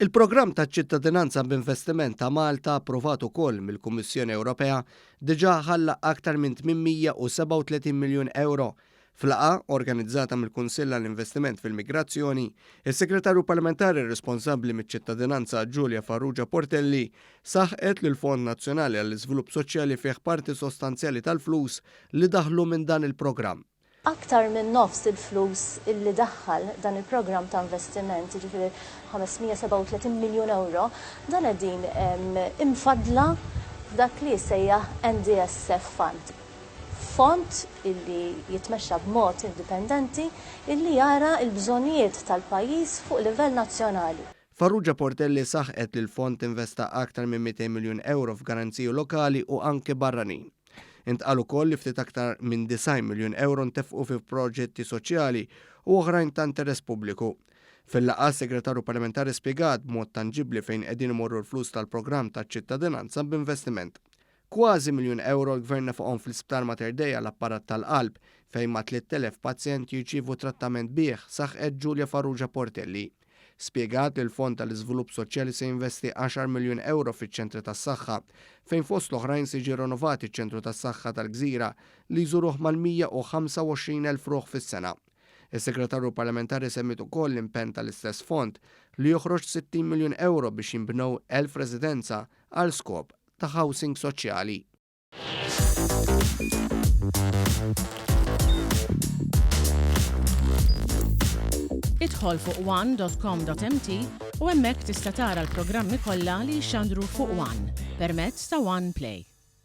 Il-programm taċ-ċittadinanza b'investiment ta' Malta approvat ukoll mill-Kummissjoni Ewropea diġà ħalla aktar minn 837 miljun ewro. F'laqgħa organizzata mill-Kunsill għall-Investiment fil-Migrazzjoni, is-Segretarju Parlamentari responsabbli miċ-ċittadinanza Julia Farrugia Portelli saħqet li l-Fond Nazzjonali għall-Iżvilupp Soċjali fih parti sostanzjali tal-flus li daħlu minn dan il-programm. Aktar minn nofs il-flus illi daħħal dan il-programm ta' investiment, jiġifieri 537 miljun ewro, dan qegħdin imfaddla f'dak li jissejjaħ NDSF Fund. Fond illi jitmexxa b'mod indipendenti illi jara l-bżonnijiet tal-pajjiż fuq livell nazzjonali. Farrugia Portelli saħqet li l-fond investa aktar minn 200 miljun ewro f'garanziji lokali u anke barranin. Intqal ukoll li ftit aktar minn 90 miljun ewro ntefqu fi proġetti soċjali u oħrajn ta' interess pubbliku. Fil-laqgħa s-Segretarju Parlamentari spjegat b'mod tanġibbli fejn qegħdin imorru l-flus tal-programm taċ-ċittadinanza b'investiment. Kważi miljun ewro l-Gvern nefaqhom fl-Isptar Mater Dei għal apparat tal-qalb fejn ma' 3,000 pazjent jirċievu trattament bih, saħqet Julia Farrugia Portelli. Spjegat li l-Fond tal-Iżvilupp Soċjali se jinvesti għaxar miljun ewro fiċ-ċentri tas-saħħa, fejn fost l-oħrajn se jiġi rinovat iċ-ċentru tas-saħħa tal-Gżira li jżuruh mal-125,000 ruħ fis-sena. Is-Segretarju Parlamentari semmiet ukoll l-impenn tal-istess fond li joħroġ 60 miljun ewro biex jinbnew 1,000 residenza għal skop ta' housing soċjali. Idħol fuq one.com.mt u hemmhekk tista' tara l-programmi kollha li jixxandru fuq One permezz ta' One Play.